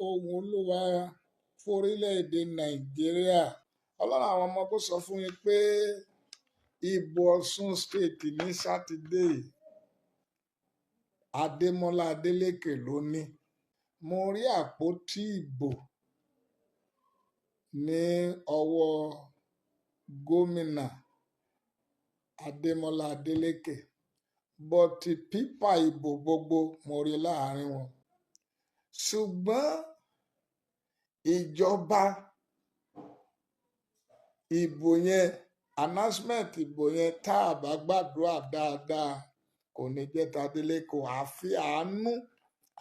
Ohùn Olúwa fún orílẹ̀-èdè Nàìjíríà. Ọlọ́run àwọn ọmọ kó sọ fún mi pé ìbò Ọ̀ṣun State ní Sátidé yìí, Adémọ́lá Adélékè ló ní. Mo rí àpótí ìbò ní ọwọ́ gómìnà Adémọ́lá Adélékè, but pípà ìbò gbogbo mo rí láàrin wọn. Ṣùgbọ́n ìjọba ìbò yẹn, announcement ìbò yẹn, tá a bá gbàdúrà dáadáa, kò ní jẹ́ tAdélékè, àfi àánú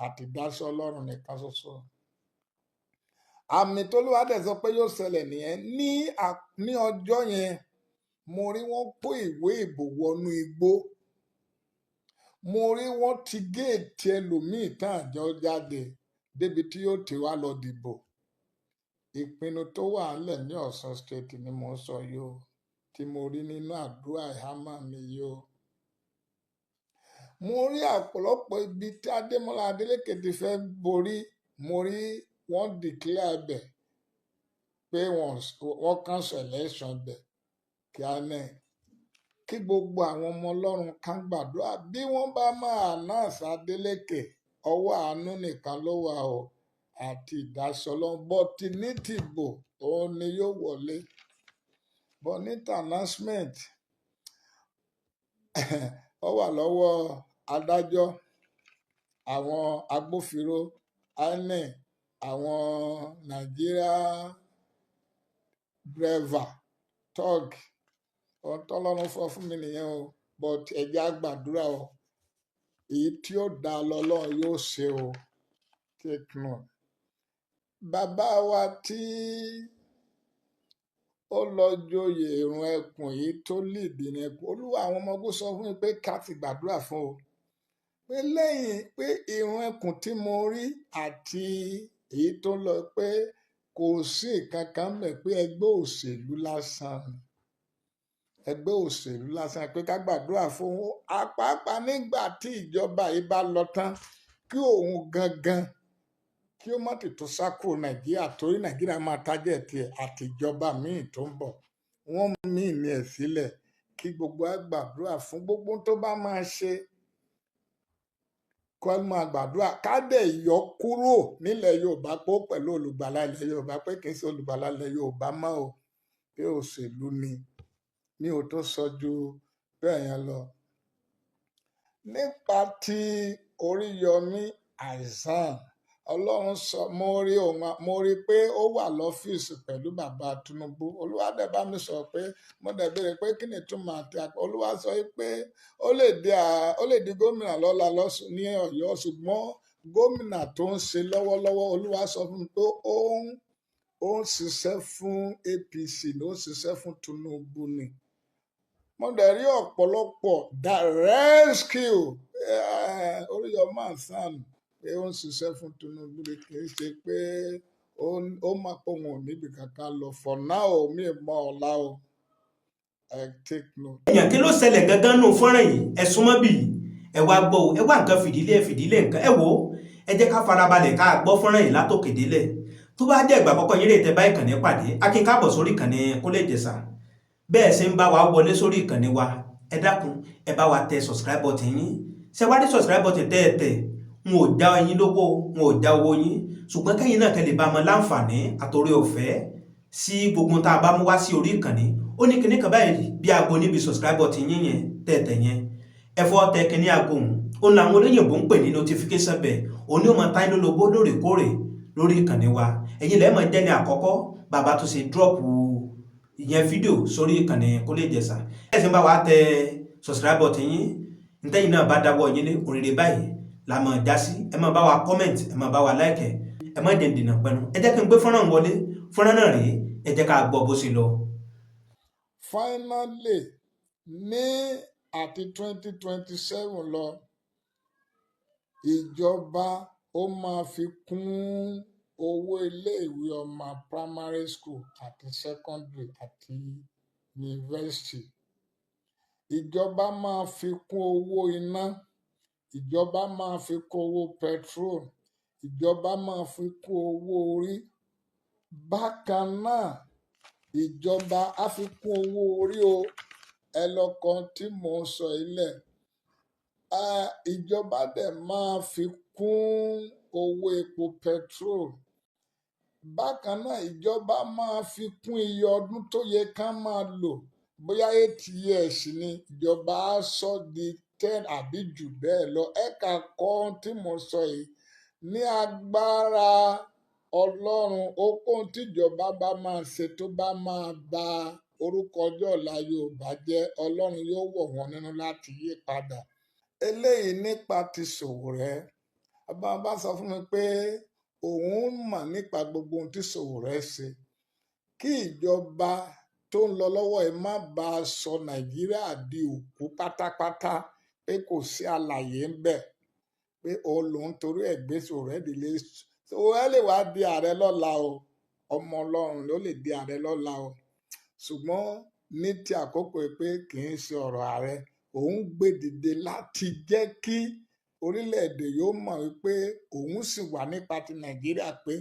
àti ìdásí Ọlọ́run nìkan ṣoṣo. Àmì tólúwa dẹ̀ sọ pé yóò ṣẹlẹ̀ nìyẹn. Ní ọjọ́ yẹn, mo rí wọ́n kó ìwé ìbò wọnú igbó. Mo rí wọ́n ti géètì ẹlòmíì tán àjọ jáde débi tí yóò ti wá lọ dìbò. Ìpinnu tó wà ńlẹ̀ ní Ọ̀ṣun State ni mò ń sọ yìí o, tí mo rí nínú àdúrà ìhámọ́ mi yìí o. Mo rí ọ̀pọ̀lọpọ̀ ibi tí Adémọ́lá Adélékè ti fẹ́ borí, mo rí wọ́n declare bẹ̀ pé wọ́n cancel election bẹ̀ kí á ní kí gbogbo àwọn ọmọ Ọlọ́run kan gbàdúrà. Bí wọ́n bá máa announce Adélékè, ọwọ́ àánú nìkan ló wà o, àti ìdásí Ọlọ́run. But ní tìbò, òun ni yóò wọlé. But ní ti announcement, ó wà lọ́wọ́ adájọ́, àwọn agbófinró, INEC, àwọn Nigeria driver, thug. Ohun tọ́lọ́run fọ́ fún mi nìyẹn o, but ẹ jẹ́ á gbàdúrà o. Èyí tí ó dá lọ́lọ́run yóò ṣe o. Take note. Bàbá wa tí ó lọ joyè ìrùn ẹkùn yìí tó lead ìrùn ẹkùn, Olúwa àwọn ọmọ ogun sọ fún mi pé ká ti gbàdúrà fún o, pé lẹ́yìn pé ìrùn ẹkùn tí mo rí àti èyí tó lọ, pé kò sí nǹkan kan mẹ́, pé ẹgbẹ́ òṣèlú lásán ni, ẹgbẹ́ òṣèlú lásán, pé ká gbàdúrà fún apáapá nígbà tí ìjọba yìí bá lọ tán, kí òun gangan kí ó má tètè sá kúrò Nàìjíríà, torí Nàìjíríà máa tájẹ̀ tiẹ̀ àti ìjọba míì tó ń bọ̀. Wọ́n míì ní ẹ̀ sílẹ̀ kí gbogbo á gbàdúrà fún gbogbo tó bá máa ṣe, kó máa gbàdúrà ká dẹ̀ yọ kúrò nílẹ̀ Yorùbá pé ó pẹ̀lú olùgbàlà ilẹ̀ Yorùbá, pé kì í ṣe olùgbàlà ilẹ̀ Yorùbá mọ́ o, pé òṣèlú ni. Mi ò tó sọ ju bẹ́ẹ̀ yẹn lọ. Nípa ti Oríyọmí Hasan, Ọlọ́run sọ, mo rí òun, mo rí pé ó wà lọ́fíìsì pẹ̀lú bàbá Tinubu. Olúwa dẹ̀ bá mi sọ pé, mo dẹ̀ béèrè pé kí ni ìtumọ̀ àti àpò. Olúwa sọ pé ó lè di gómìnà lọ́la lọ́sùn ní Ọ̀yọ́, ṣùgbọ́n gómìnà tó ń ṣe lọ́wọ́lọ́wọ́, Olúwa sọ fún mi pé ó ń ṣiṣẹ́ fún APC, ló ń ṣiṣẹ́ fún Tinubu ni. Mo dẹ̀ rí ọ̀pọ̀lọpọ̀ that rescue Oríyọmí Hasan, pé ó ń ṣiṣẹ́ fún Tinubu ni, kì í ṣe pé ó máa pọ̀ wọn ò níbi kankan lọ for now. Mi ò mọ ọ̀la o. I take note. Èèyàn, kí ló ṣẹlẹ̀ gangan nù fọ́nrán yìí? Ẹ súnmọ́ bì í, ẹ wá gbọ́ o. Ẹ wá nǹkan fìdílé, ẹ fìdílé nǹkan. Ẹ wò ó, ẹ jẹ́ ká farabalẹ̀ ká gbọ́ fọ́nrán yìí látòkè délẹ̀. Tó bá jẹ́ ìgbà àkọ́kọ́ yín rèé tẹ́ bá ìkànnì pàdé, a kí káàbọ̀ sórí ìkànnì Kúnlé Ìjẹ̀ṣà. Bẹ́ẹ̀ ṣe ń bá wa wọlé sórí ìkànnì wa, ẹ dákun, ẹ bá wa tẹ subscribe button yín. Ṣe wá rí subscribe button tẹ́ ẹ tẹ̀, n ò já yín lówó, n ò já owó yín, ṣùgbọ́n kẹ́yìn náà kẹ́ lè bá mọ láǹfààní àtòrí ọ̀fẹ́ sí gbogbo tá a bá mú wá sí orí ìkànnì. Ó ní kinní kan báyìí bí aago níbi subscribe button yín yẹn tẹ̀tẹ̀ yẹn, ẹ fọ́ tẹ kinní aago òun, ó làwọn olóyìnbó ń pè ní notification bell. Òun ní ó máa ta yín lólobó lóòrèkóòrè lórí ìkànnì wa. Ẹ̀yin lẹ́ẹ̀ máa jẹ́ ní àkọ́kọ́ bàbá tó ṣe drop ìyẹn fídíò sórí ìkànnì Kúnlé Ìjẹ̀ṣà. Ẹ sì ń bá wa tẹ subscribe button yín, ntẹ́yìn náà bá dáwọ́ yín lé òrèrè báyìí la máa já sí. Ẹ máa bá wa comment, ẹ máa bá wa like, ẹ má jẹ́ dènà pẹnu. Ẹ jẹ́ kí n gbé fọ́nrán wọlé. Fọ́nrán náà rèé, ẹ jẹ́ ká gbọ́ bó ṣe lọ. Finally, ní àti 2027 lọ, ìjọba ó máa fi kún owó iléèwé ọmọ primary school àti secondary àti university. Ìjọba máa fi kún owó iná, ìjọba máa fi kún owó petrol. Ìjọba máa fi kún owó orí. Bákan náà, ìjọba á fi kún owó orí o. Ẹ lọ kan tí mò ń sọ ilẹ̀. Ìjọba dẹ̀ máa fi kún owó epo petrol. Bákan náà, ìjọba máa fi kún iye ọdún tó yẹ ká máa lò. Bóyá 8 years ni, ìjọba á sọ di 10 àbí jù bẹ́ẹ̀ lọ. Ẹ kà kọ́ ohun tí mo sọ yìí. Ní agbára Ọlọ́run, ohunkóhun tíjọba bá máa ṣe tó bá máa ba orúkọ ọjọ́ ọ̀la Yorùbá jẹ́, Ọlọ́run yóò wọ̀ wọ́n nínú láti yí padà. Eléyìí nípa ti Sowore. Bàbá bá sọ fún mi pé òun mọ̀ nípa gbogbo ohun tí Sowore ṣe. Kí ìjọba tó ń lọ lọ́wọ́ ẹ má bá a sọ Nàìjíríà di òkú pátápátá, pé kò sí àlàyé ń bẹ̀, pé òun lòún torí ẹ̀ gbé Sowore dìde. Sowore lè wá di ààrẹ lọ́la o, ọmọ Ọlọ́run ló lè di ààrẹ lọ́la o. Ṣùgbọ́n ní ti àkókò yìí pé kì í ṣe ọ̀rọ̀ ààrẹ, òun gbé dìde láti jẹ́ kí orílẹ̀-èdè yóò mọ̀ wípé òun sì wà nípa ti Nàìjíríà, pé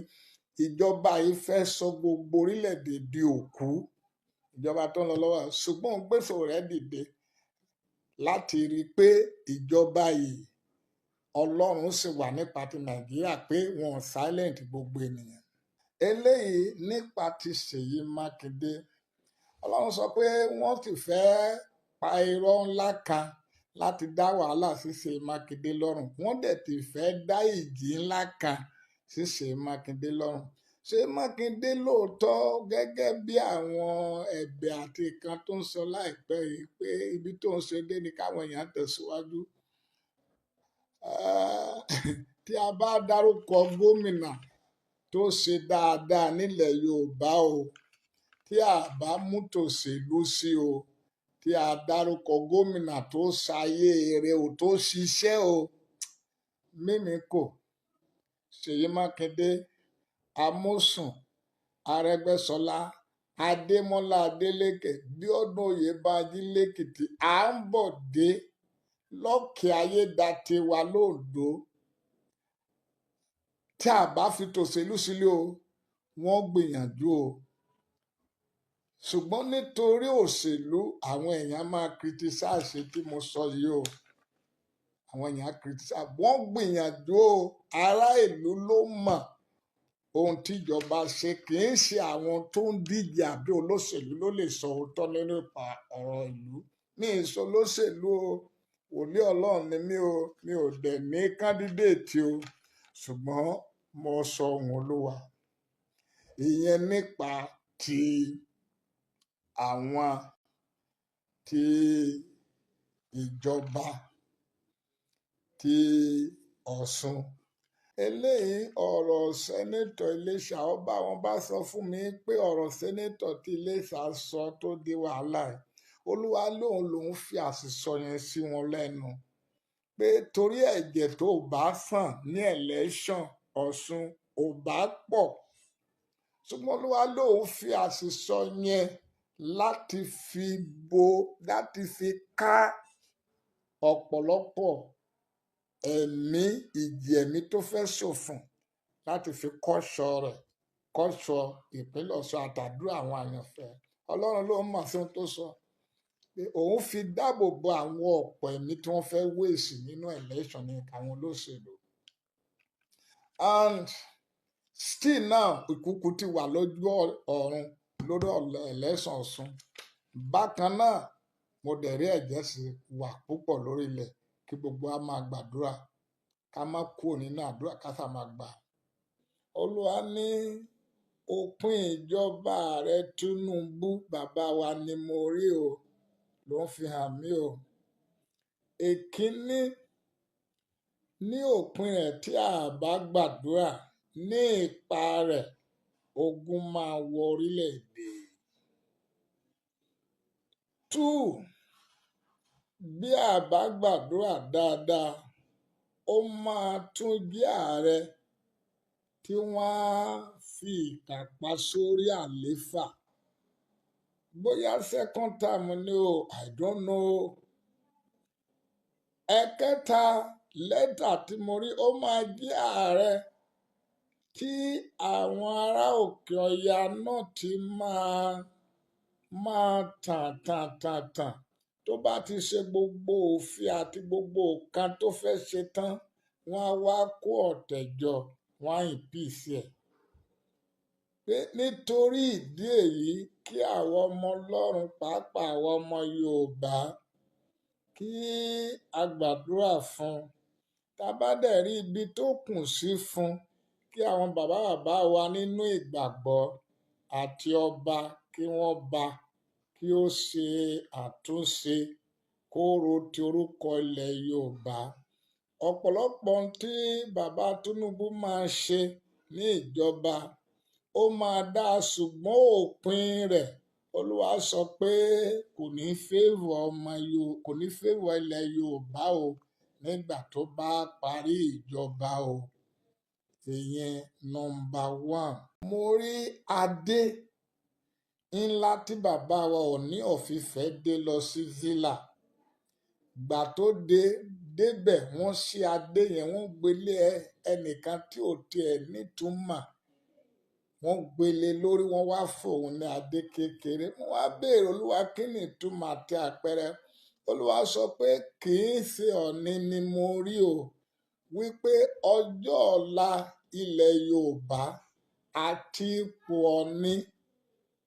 ìjọba yìí fẹ́ sọ gbogbo orílẹ̀-èdè di òkú, ìjọba tó ń lọ lọ́wọ́. Ṣùgbọ́n òun gbé Sowore dìde láti rí i pé ìjọba yìí, Ọlọ́run sì wà nípa ti Nàìjíríà, pé wọn silent gbogbo ènìyàn. Eléyìí nípa ti Ṣèyí Mákindé. Ọlọ́run sọ pé wọ́n ti fẹ́ pa irọ́ ńlá kan láti dá wàhálà sí Ṣèyí Mákindé lọ́rùn. Wọ́n dẹ̀ ti fẹ́ dá ìjì ńlá kan sí Ṣèyí Mákindé lọ́rùn. Ṣèyí Mákindé lóòótọ́, gẹ́gẹ́ bí àwọn ẹ̀bẹ̀ àti nǹkan tó ń sọ láìpẹ́ yìí pé ibi tó ń ṣe dé ni káwọn èèyàn tẹ̀síwájú. Tí a bá dárúkọ gómìnà tó ṣe dáadáa nílẹ̀ Yorùbá o, tí a bá mú tòṣèlú sí o, tí a dárúkọ gómìnà tó ṣayé rere o, tó ṣiṣẹ́ o, mímí kò Ṣèyí Mákindé, Amósùn Arẹ́gbẹ́ṣọlá, Adémọ́lá Adélékè, Bíọ́dún Oyèbánjí lẹ́kìtì, à ń bọ̀ dé Lucky Ayédatiwa lóńdó. Tí a bá fi tòṣèlú sílẹ̀ o, wọ́n gbìyànjú o. Ṣùgbọ́n nítorí òṣèlú, àwọn èèyàn máa criticize tí mo sọ yìí o. Àwọn èèyàn criticize. Wọ́n gbìyànjú o, ará ìlú ló mọ̀ ohun tíjọba ṣe. Kì í ṣe àwọn tó ń díje àbí olóṣèlú ló lè sọ òótọ́ nípa ọ̀rọ̀ ìlú. Mi ì sọ olóṣèlú o, wòlíì Ọlọ́run ni mí o, mi ò dẹ̀ ní candidate o, ṣùgbọ́n mo sọ ohun Olúwa. Ìyẹn nípa ti àwọn tí ìjọba tí Ọ̀ṣun. Eléyìí ọ̀rọ̀ senator Iléṣà, ọba wọn bá sọ fún mi pé ọ̀rọ̀ senator tí Iléṣà sọ tó di wàhálà yìí, Olúwa lòun lòun fi àṣìsọ yẹn sí wọn lẹ́nu, pé torí ẹ̀jẹ̀ tó bá sàn ní election Ọ̀ṣun ò bá pọ̀. Ṣùgbọ́n Olúwa lòun fi àṣìsọ yẹn láti fi bo, láti fi ká ọ̀pọ̀lọpọ̀ ẹ̀mí, ìjì ẹ̀mí tó fẹ́ ṣòfò, láti fi kọ́ṣọ́ rẹ̀, kọ́ṣọ́ ìpínlẹ̀ Ọ̀ṣun àtàdúrà àwọn àyànfẹ́. Ọlọ́run ló mọ̀ sí ohun tó sọ pé òun fi dáàbò bo àwọn ọ̀pọ̀ ẹ̀mí tí wọ́n fẹ́ wéèsì nínú election ní àwọn olóṣèlú. And still now, ìkúkú ti wà lójú ọ̀run lórí election Ọ̀ṣun. Bákan náà, mo dẹ̀ rí ẹ̀jẹ̀ sí wà púpọ̀ lórí ilẹ̀. Kí gbogbo wa máa gbàdúrà, ká má kúrò nínú àdúrà, ká sà máa gbà. Olúwa ní òpin ìjọba ààrẹ Tinubu, bàbá wa ni mo rí o, ló ń fi hàn mí o. Èkíní, ní òpin rẹ̀, tí a bá gbàdúrà ní ipa rẹ̀, ogun máa wọ orílẹ̀-èdè. Two, bí a bá gbàdúrà dáadáa, ó máa tún jẹ́ ààrẹ tí wọ́n á fi ìkà pa sórí àlééfà. Bóyá second term ni o, I don't know. Ẹ̀kẹta, lẹ́tà tí mo rí, ó máa jẹ́ ààrẹ Tí àwọn ará òkè ọya náà ti máa máa tàn tàn tàn tàn, tó bá ti ṣe gbogbo òfin àti gbogbo nǹkan tó fẹ́ ṣe tán, wọ́n á wá kó ọ̀tẹ̀ jọ, wọ́n á impeach ẹ̀. Pé nítorí ìdí èyí, kí àwọn ọmọ Ọlọ́run, pàápàá àwọn ọmọ Yorùbá, kí a gbàdúrà fún un. Tá a bá dẹ̀ rí ibi tó kù sí fún un, kí àwọn bàbá bàbá wa nínú ìgbàgbọ́ àti ọba kí wọ́n bá kí ó ṣe àtúnṣe kó ro ti orúkọ ilẹ̀ Yorùbá. Ọ̀pọ̀lọpọ̀ ohun tí bàbá Tinubu máa ṣe ní ìjọba, ó máa dáa, ṣùgbọ́n òpin rẹ̀, Olúwa sọ pé kò ní favour ọmọ Yorùbá, kò ní favour ilẹ̀ Yorùbá o nígbà tó bá parí ìjọba o. Ìyẹn number one. Mo rí adé ńlá tí bàbá wa Ọọ̀ni of Ifẹ̀ dé lọ sí villa. Gbà tó dé débẹ̀, wọ́n ṣí adé yẹn, wọ́n gbélé ẹnìkan tí ò tiẹ̀ nítumọ̀. Wọ́n gbélé lórí, wọ́n wá fòun ní adé kékeré. Wọ́n wá béèrè Olúwa, kí ni ìtumọ̀ àti àpẹẹrẹ? Olúwa sọ pé kì í ṣe Ọọ̀ni ni mo rí o, wípé ọjọ́ ọ̀la ilẹ̀ Yorùbá àti ipò Ọọ̀ni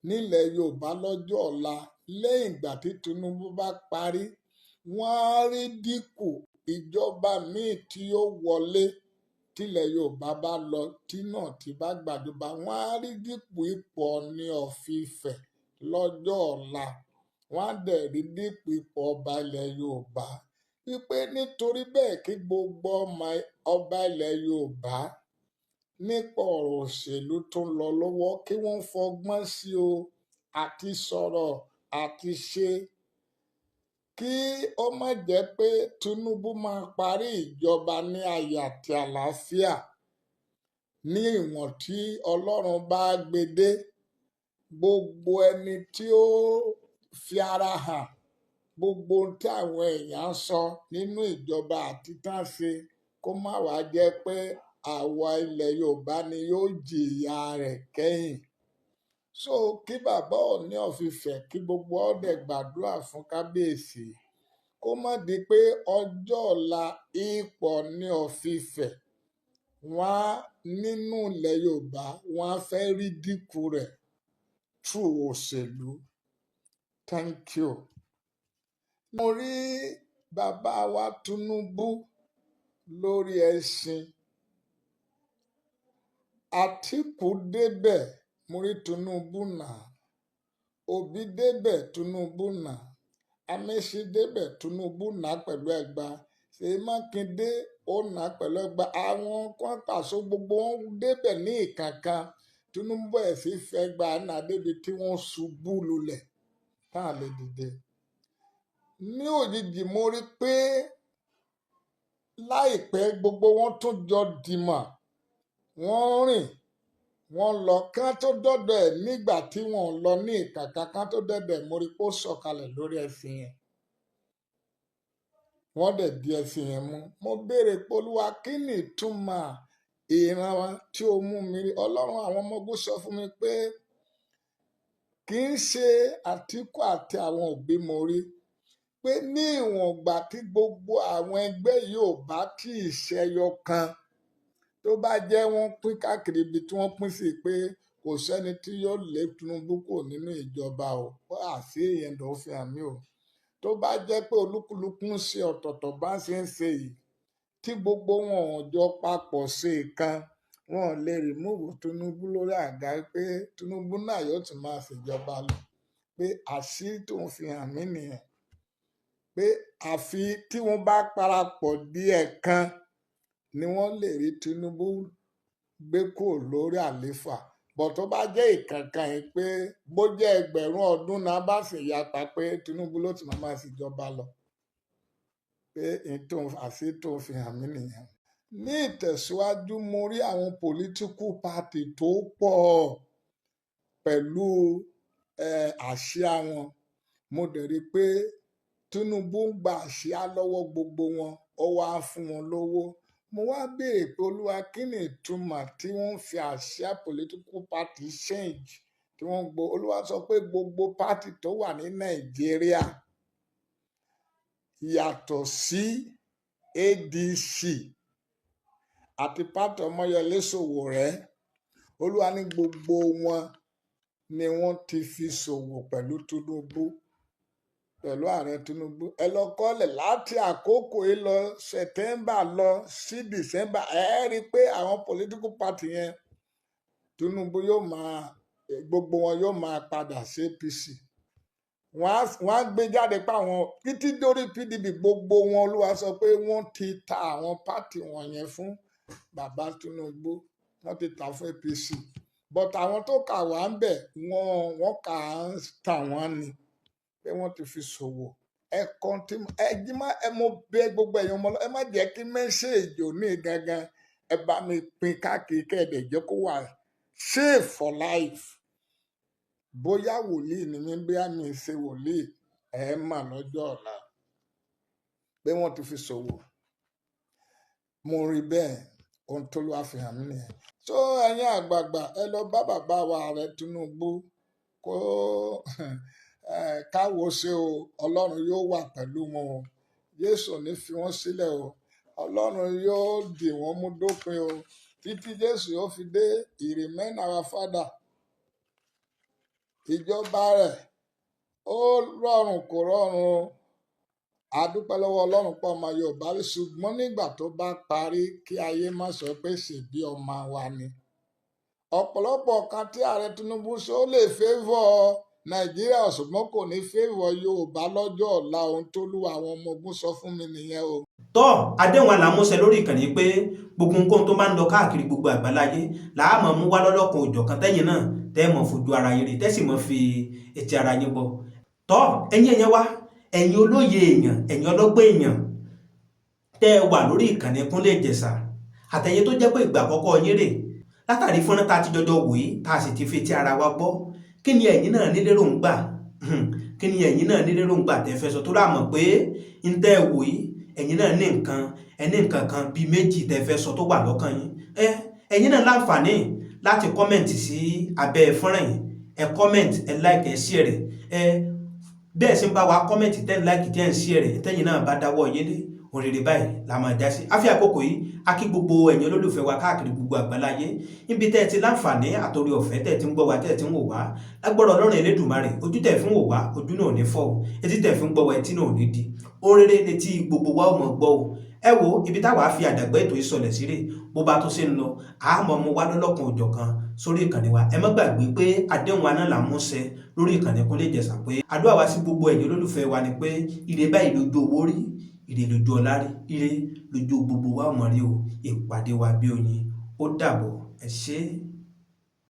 nílẹ̀ Yorùbá lọ́jọ́ ọ̀la lẹ́yìn ìgbà tí Tinubu bá parí, wọ́n á rí dínkù ìjọba míì tí ó wọlé tílẹ̀ Yorùbá bá lọ, tí náà tí bá gbàjọba, wọ́n á rí dínkù ipò Ọọ̀ni of Ifẹ̀ lọ́jọ́ ọ̀la. Wọ́n á dẹ̀ rí dínkù ipò ọba ilẹ̀ Yorùbá. Wípé nítorí bẹ́ẹ̀, kí gbogbo ọmọ ọba ilẹ̀ Yorùbá, nípa ọ̀rọ̀ òṣèlú tó ń lọ lọ́wọ́, kí wọ́n fọgbọ́n sí o àti sọ̀rọ̀ àti ṣe, kí ó má jẹ́ pé Tinubu máa parí ìjọba ní ayọ̀ àti àlàáfíà ní ìwọ̀n tí Ọlọ́run bá gbé dé. Gbogbo ẹni tí ó fi ara hàn, gbogbo ohun tí àwọn èèyàn ń sọ nínú ìjọba àti tán ṣe, kó má wàá jẹ́ pé àwa ilẹ̀ Yorùbá ni yóò jìyà rẹ̀ kẹ́yìn. So kí bàbá Ọọ̀ni of Ifẹ̀, kí gbogbo ọdẹ gbàdúrà fún kábíyèsí, kó má di pé ọjọ́ ọ̀la ipò Ọọ̀ni of Ifẹ̀ wọ́n á nínú ilẹ̀ Yorùbá, wọ́n á fẹ́ rí dínkù rẹ̀ through òṣèlú. Thank you. Mo rí bàbá wa Tinubu lórí ẹṣin. Àtíkù débẹ̀, mo rí Tinubu náà. Òbí débẹ̀, Tinubu náà. Amaechi débẹ̀, Tinubu náà pẹ̀lú ẹgba. Ṣèyí Mákindé ó nà pẹ̀lú ẹgba. Àwọn kan pàṣẹ, gbogbo wọn débẹ̀ ní ìkankan. Tinubu bẹ̀rẹ̀ sí fẹ́ gba náà débi tí wọ́n ṣubú lulẹ̀ tá a lè dìde. Ní òjijì, mo rí pé láìpẹ́ gbogbo wọn tún jọ dìmọ̀, wọ́n rìn, wọ́n lọ kí wọ́n tó dọ́dọ̀ ẹ̀. Nígbà tí wọ́n lọ ní ìkàkà kán tó dọ́dọ̀ ẹ̀, mo rí pé ó sọ̀kalẹ̀ lórí ẹṣin yẹn, wọ́n dẹ̀ di ẹṣin yẹn mú. Mo béèrè pé, Olúwa, kí ni ìtumọ̀ ìran tí ó mú mi rí? Ọlọ́run àwọn ọmọ ogun sọ fún mi pé kì í ṣe Àtíkù àti àwọn òbí mo rí, pé ní ìwọ̀n ìgbà tí gbogbo àwọn ẹgbẹ́ yìí ò bá tí ì ṣẹyọ kan, tó bá jẹ́ wọ́n pín káàkiri ibi tí wọ́n pín sí, pé kò sẹ́ni tí yóò lé Tinubu kúrò nínú ìjọba o. Àṣírí yẹn ló fi hàn mí o. Tó bá jẹ́ pé olúkúlùkù ń ṣe ọ̀tọ̀ọ̀tọ̀ bá ṣe ń ṣe yìí, tí gbogbo wọn ò jọ papọ̀ ṣe nǹkan, wọn ò lè remove Tinubu lórí àga, pé Tinubu náà yóò tún máa ṣèjọba lọ. Pé àṣírí tó ń fi hàn mí nìyẹn, pé àfi tí wọ́n bá parapọ̀ díẹ̀ kan ni wọ́n lè rí Tinubu gbé kúrò lórí àlééfà. Bọ̀ tó bá jẹ́ ìkankan yìí, pé bó jẹ́ ẹgbẹ̀rún ọdún náà bá sì yapa, pé Tinubu ló ti máa ṣèjọba lọ, pé àṣírí tó ń fi hàn mí nìyẹn. Ní ìtẹ̀síwájú, mo rí àwọn political party tó pọ̀ pẹ̀lú àsíá wọn. Mo dẹ̀ rí i pé Tinubu ń gba àsíá lọ́wọ́ gbogbo wọn, ó wá fún wọn lówó. Mo wá béèrè pé, Olúwa, kí ni ìtumọ̀ tí wọ́n fi àsíá political party change tí wọ́n gbọ́? Olúwa sọ pé gbogbo party tó wà ní Nàìjíríà yàtọ̀ sí ADC àti party Ọmọyẹlé Sowore. Olúwa ní gbogbo wọn ni wọ́n ti fi ṣòwò pẹ̀lú Tinubu, pẹ̀lú ààrẹ Tinubu. Ẹ lọ kọ́lẹ̀ láti àkókò yìí lọ, September lọ sí December, ẹ rí i pé àwọn political party yẹn, Tinubu yóò máa, gbogbo wọn yóò máa padà sí APC. Wọ́n á gbé jáde pé àwọn títí dórí PDP, gbogbo wọn, Olúwa sọ pé wọ́n ti ta àwọn party wọ̀nyẹn fún bàbá Tinubu, wọ́n ti tà fún APC. But àwọn tó kà wá ń bẹ̀, wọ́n kà ń tà wọ́n ni pé wọ́n ti fi ṣòwò. Ẹ kàn tí ẹ jí má ẹ, mo bẹ̀ gbogbo ẹ̀yin ọmọ, ẹ má jẹ́ kí message òní gangan, ẹ bá mi pín káàkiri, kẹ́ẹ̀dẹ̀ jẹ́ kó wà safe for life. Bóyá wòlíì ni mí, bóyá mi ṣe wòlíì, ẹ mà lọ́jọ́ ọ̀la pé wọ́n ti fi ṣòwò. Mo rí bẹ́ẹ̀, ohun tó ló wá fi hàn mí nìyẹn. So ẹ̀yin àgbààgbà, ẹ lọ bá bàbá wa ààrẹ Tinubu kó káwo ṣe o. Ọlọ́run yóò wà pẹ̀lú wọn o. Jésù ò ní fi wọ́n sílẹ̀ o. Ọlọ́run yóò dì wọ́n mú dópin o, títí Jésù yóò fi dé. He remain our father. Ìjọba rẹ̀, ó rọrùn, kò rọrùn o. A dúpẹ́ lọ́wọ́ Ọlọ́run pọ̀ ọmọ Yorùbá rí, ṣùgbọ́n nígbà tó bá parí, kí ayé má sọ pé ṣèbí ọmọ wa ni. Ọ̀pọ̀lọpọ̀ kan tí ààrẹ Tinubu ṣe, ó lè favour Nàìjíríà, ṣùgbọ́n kò ní favour Yorùbá lọ́jọ́ ọ̀la. Ohun tó lù àwọn ọmọ ogun sọ fún mi nìyẹn o. Tọ́ àdéhùn àlàmúṣẹ lórí ìkànnì pé gbogbo nǹkan tó máa ń lọ káàkiri gbogbo àgbáláyé làá mọ̀ mú wá lọ́lọ́kan òjọ̀kan, tẹ́yìn náà tẹ́ mọ̀ fojú ara yín rí, tẹ́ sì mọ̀ fi etí ara yín gbọ́. Tọ́ ẹ̀yin ẹ̀yẹn wá, ẹ̀yin olóye èèyàn, ẹ̀yin ọlọ́gbọ́n èèyàn tẹ́ ẹ wà lórí ìkànnì Kúnlé Ìjẹ̀ṣà, àtẹ̀yin tó jẹ́ pé ìgbà àkọ́kọ́ yín rè, látàrí fọ́nrán tá a ti jọjọ wò yìí, tá a sì ti fi etí ara wa gbọ́, kí ni ẹ̀yin náà ní léròǹgbà? Kí ni ẹ̀yin náà ní léròǹgbà tẹ́ fẹ́ sọ? Tó rà mọ̀ pé ń tẹ́ ẹ wò yìí, ẹ̀yin náà ní nǹkan, ẹ ní nǹkan kan bíi méjì tẹ́ fẹ́ sọ tó wà lọ́kàn yín. Ẹ ẹ̀yin náà láǹfààní láti comment sí abẹ́ fọ́nrán yìí. Ẹ comment, ẹ like, ẹ share rẹ̀. Ẹ bẹ́ẹ̀ sì ń bá wa comment, tẹ́ ń like, tẹ́ ń share rẹ̀, tẹ́yin náà bá dáwọ́ yín lé òrèrè báyìí la máa já sí. Àfi àkókò yìí, a kí gbogbo ẹ̀yin olólùfẹ́ wa káàkiri gbogbo àgbáláyé, níbi tẹ́ ẹ ti láǹfààní àtòrí ọ̀fẹ́ tẹ́ ẹ ti ń gbọ́ wa, tẹ́ ẹ ti ń wò wá. Lágbọ́dọ̀ Ọlọ́run Elédùmarè, ojú tẹ́ ẹ fi ń wò wá, ojú náà ò ní fọ́ o. Etí tẹ́ ẹ fi ń gbọ́ wa, etí náà ò ní di. Oréré létí gbogbo wa ò mọ̀ gbọ́ o. Ẹ wo ibi táwa fi àdàgbà ètò ìsọlẹ̀ sí rè. Bó bá tó ṣe ń lọ, àmọ́ mo wá lọ́lọ́kan òjọ̀kan sórí ìkànnì wa. Ẹ má gbàgbé pé àdéhùn wa náà là ń múṣẹ lórí ìkànnì Kúnlé Ìjẹ̀ṣà, pé àdúrà wa sí gbogbo ẹ̀yin olólùfẹ́ wa ni pé ire báyìí lójú owó rí, ire lójú ọlá rí, ire lójú gbogbo wa ò mọ̀ rí o. Ìpàdé wa bí oyin. Ó dàbọ̀, ẹ ṣé.